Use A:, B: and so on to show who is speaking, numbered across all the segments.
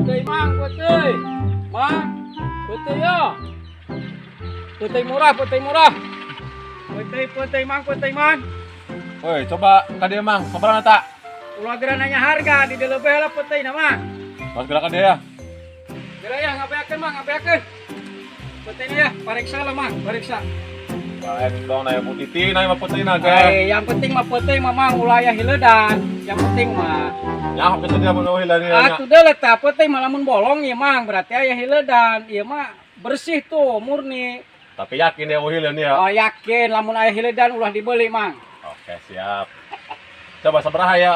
A: Peuteuy mang, peuteuy. Mang, peuteuy ya. Peuteuy murah, peuteuy murah. Peuteuy, peuteuy mang, peuteuy mang.
B: Woi, coba ka dieu mang, sabaraha eta?
A: Ulah geura nanya harga, di dieu leubeh lah peuteuy na mah.
B: Mas geura ka dieu ya.
A: Geura ya ngabeakeun mang, ngabeakeun. Peuteuy ya, pariksa lah mang, pariksa.
B: Lain dong nanya putih, nanya mah peuteuy na ge.
A: Yang penting mah peuteuy mah mang ulah aya hileudan. Yang penting mah.
B: Ya, kita dia mau hileudan ya.
A: Atuh deuleu tah peuteuy mah lamun bolong ieu mang berarti aya hileudan. Ieu mah bersih tuh, murni.
B: Tapi yakin dia mau hileudan ya?
A: Oh, yakin lamun aya hileudan ulah dibeli mang.
B: Oke, siap. Coba sabaraha ya?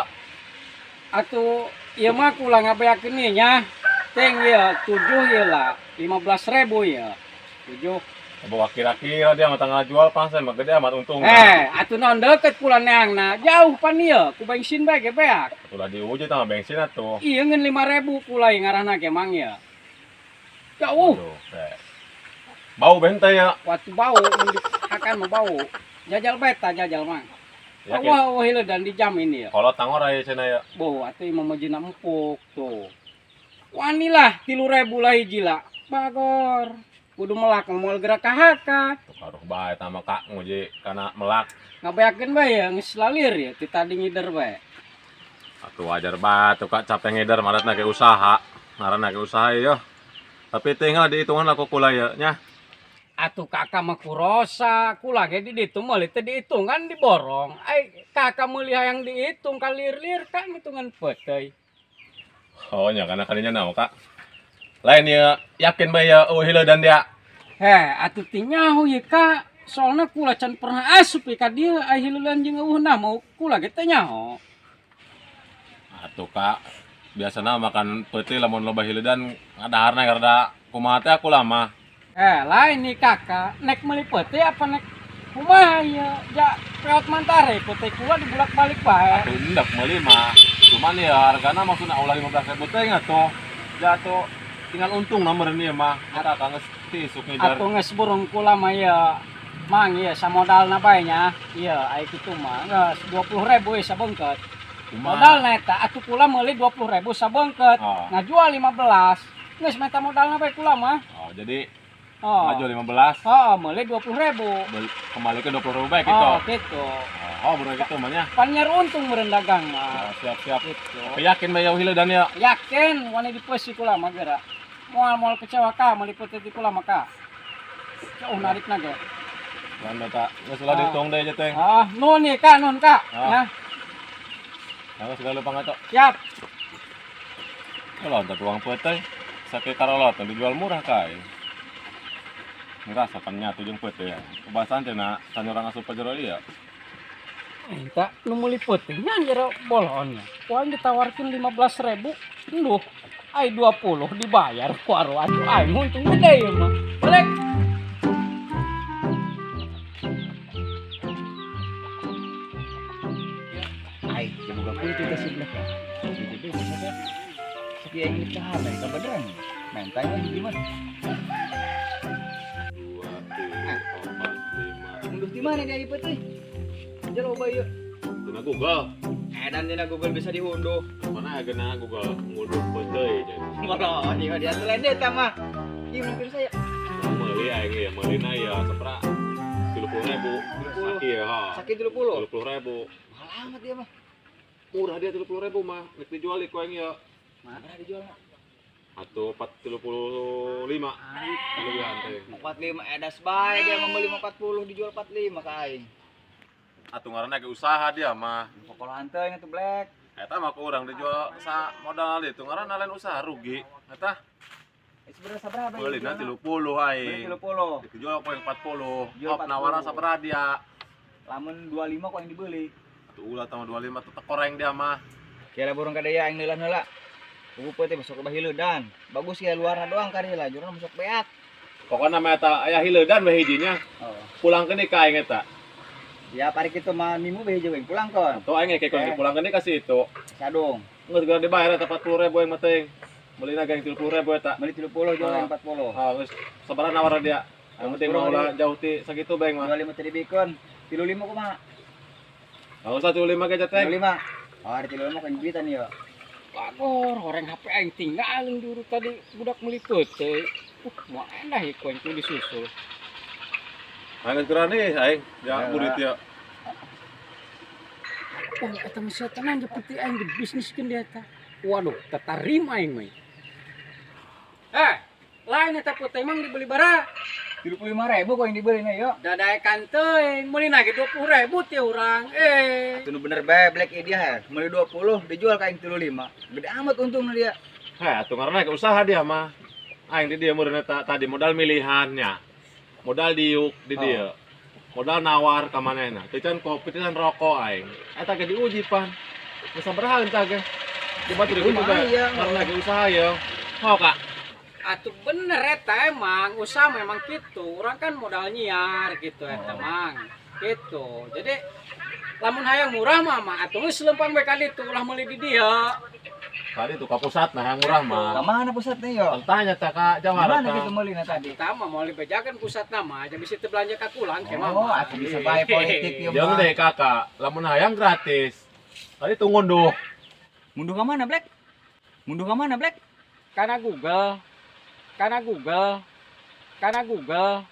A: Atuh ieu mah kula ngabeakeun ieu nya. Teng ieu 7 ieu lah, 15.000 ieu. 7.
B: Bawa kira-kira dia mah tanggal jual pangsa mah gede amat untung.
A: Atuh naon deukeut kula neangna. Jauh pan ieu, ku bensin bae ge beak.
B: Atuh lah diuji tah bensin atuh.
A: Ieu ngeun 5.000 kula ieu ngaranna ge mang ieu. Jauh.
B: Aduh, bau bente ya.
A: Waktu bau mun dihakan mah bau. Jajal bae tah jajal mang.
B: Yakin?
A: Wah, wah hileudan dijamin ieu.
B: Kalau tangor aya cenah ya.
A: Boh, atuh ieu mah majina empuk tuh. Wanilah 3.000 lah hiji lah. Bagor. Kudu melak moal gerak ka haka.
B: Tuh bae tah mah kak nguji kana melak.
A: Ngabeakeun bae ya geus lalir ya ti tadi ngider bae.
B: Atuh wajar bae tuh kak capek ngider maratna ge usaha. Ngaranna ge usaha ieu. Tapi tinggal dihitungan lah ku kula ieu nya.
A: Atuh kakak mah kurosa, kula ge di ditu meuli teu dihitung kan diborong. Ai kakak meuli hayang dihitung kalir-lir kan hitungan peuteuy.
B: Oh nya kana kadinya naon kak? Lain ieu yakin bae ieu eueuh hileudan dia.
A: Heh, atuh teu nyaho ieu kak. Soalna kula can pernah asup ieu ka dieu ai hileudan jeung eueuhna mau kula ge teu nyaho.
B: Atuh kak, biasana makan peuteuy lamun loba hileudan ngadaharna rada kumaha teh kula mah.
A: Lain nih kakak, nek meuli peuteuy apa nek kumaha ieu? Ja peot mantare peuteuy kula dibulak-balik bae.
B: Atuh hendak meuli mah. Cuman ya hargana maksudna ulah 15.000 teh atuh. Ja atuh tinggal untung nomor ini mah. Eta kang geus tisuk ngejar.
A: Atuh geus burung kula mah ieu. Mang ieu samodalna bae nya. Ieu ai kitu mah geus 20.000 we sabengkeut. Modalna eta atuh kula meuli 20.000 sabengkeut.
B: Oh.
A: Ngajual 15. Geus meta modalna bae kula mah.
B: Oh, jadi
A: oh.
B: Ngajual 15.
A: Oh, meuli 20.000.
B: Kembali ke 20.000 bae gitu.
A: Oh, gitu.
B: Oh, bro gitu mah nya.
A: Pan nyer untung meureun dagang mah.
B: Oh, siap-siap.
A: Gitu.
B: Tapi yakin bae jauh hileudan ya?
A: Yakin, wani dipeusi kula mah geura. Moal-moal kecewa ka meuli peuteut di kula mah ka. Jauh narikna ge.
B: Lan eta geus ulah dihitung deui teh.
A: Ah, nuhun ieu ka, nuhun ka.
B: Ah.
A: Nah.
B: Nah, segala pangato.
A: Siap.
B: Kalau ada tuang peuteuy, sake karolot dijual murah kai. Ngerasa kan nyatu jeung peuteuy ya. Kebasan teh na can urang asup ka jero ieu.
A: Eta nu meuli peuteuy nya jero bolonnya. Ku aing ditawarkeun 15.000, enduh. Ai 20 dibayar ku aro atuh aing untung gede ieu mah. Balik.
C: Ai, dibuka kunci ke sebelah. Jadi bisa sepi aing dicahar dari kabeneran. Mentang lagi gimana?
B: 2, 3, 4, 5.
C: Unduh di mana dia ieu teh? Jero bae ieu.
B: Dina Google.
C: Edan dina Google bisa diunduh.
B: Mana gena Google ngunduh peuteuy jadi.
C: Bodoh, ieu dia lain deh tah mah. Ieu mungkin saya.
B: Meuli aing ieu, meulina ieu sapra 30.000. Saki ya, ha.
C: Saki 30.
B: 30.000.
C: Mahal amat dia mah.
B: Murah dia 30.000 mah. Rek dijual ku aing ieu.
C: Mana dijual mah?
B: Atau 45. Lebihan teh.
C: 45 edas bae dia membeli 40 dijual 45 ka aing.
B: Atuh ngaranna ge usaha dia mah.
C: Pokoknya teuing atuh Black.
B: Eta mah ku urang dijual sa modal itu ngaranna lain usaha rugi. Eta
C: sebenarnya sabaraha bae?
B: Beulina 30 aing.
C: Beli 30.
B: Dijual ku yang 40.
C: Jual
B: Hop nawaran
C: 40.
B: sabaraha dia?
C: Lamun 25 ku yang dibeli.
B: Atuh ulah tambah 25 tetep koreng dia mah.
C: Kira burung kadaya aing neulah heula. Buku peuteui masuk ke hileudan. Bagus ya luarna doang ka dieu lah, jurna masuk beak.
B: Pokona mah eta aya hileudan we hijinya.
C: Oh.
B: Pulangkeun deui ka aing eta.
C: Ya pari kitu mah mimu be hiji we pulang kon.
B: Tuh aing ge
C: Eh.
B: pulangkeun deui ka si itu.
C: Sadung.
B: Geus geura dibayar eta 40.000 aing mah teuing. Meulina ge 30.000 eta.
C: Beli 30 jual
B: Ah.
C: 40.
B: Ah geus sabaraha nawar dia? Yang penting mah ulah jauh ti sakitu bae mah.
C: 25 teh dibikeun. 35 kumaha?
B: Enggak usah 35 ge teh.
C: 35. Oh, ada 35 kan duitan ieu.
A: Bagor, horeng HP aing tinggalin dulu tadi budak meuli peuteuy. Mau endah ieu ku aing kudu disusul.
B: Aing geus nih aing, ya
C: Ya.
B: murid ya.
A: Oh, eta mah sia tenang je putih aing dibisniskeun dia eta. Waduh, tetarima aing mah. Eh, lain eta putih emang dibeli bara.
C: 35.000 kok yang dibeli nih yo.
A: Dadaekan teuing, meuli ge 20.000 teh urang. Eh,
C: Itu nu bener bae Black dia ya. Meuli 20 dijual ka aing 35. Gede amat untungnya dia.
B: Heh, atuh ngaranna ge usaha dia mah. Aing di dieu meureun eta tadi modal milihannya. Modal diuk di dieu. Modal nawar ka manehna. Teu can kopi, teu can rokok aing. Eta ge diuji pan. Geus sabaraha eta ge? Coba tuh gitu
C: Lumayan.
B: ge. Ngaranna ge usaha ya. Mau Kak?
A: Atuh bener eta emang, usaha memang gitu. Urang kan modal nyiar gitu eta
C: Oh.
A: mang. Gitu. Jadi lamun hayang murah mah mah atuh geus lempang bae ka ditu ulah meuli di dieu.
B: Tadi tuh ka pusat nah yang murah mah.
C: Ka mana pusat nih yo?
B: Tanya tah ka Jawara
C: Gimana
B: tah.
C: gitu meuli tadi?
A: Kita mah mau dibejakan pusat nama, aja bisa teu belanja ka kulang ke
C: Oh,
A: mah.
C: atuh bisa bae politik ieu
B: Jeung
C: mah.
B: deh kakak, lamun hayang gratis. Tadi tuh ngunduh.
C: Munduh ka mana Black? Munduh ka mana Black?
A: Karena Google. Karena Google. Karena Google.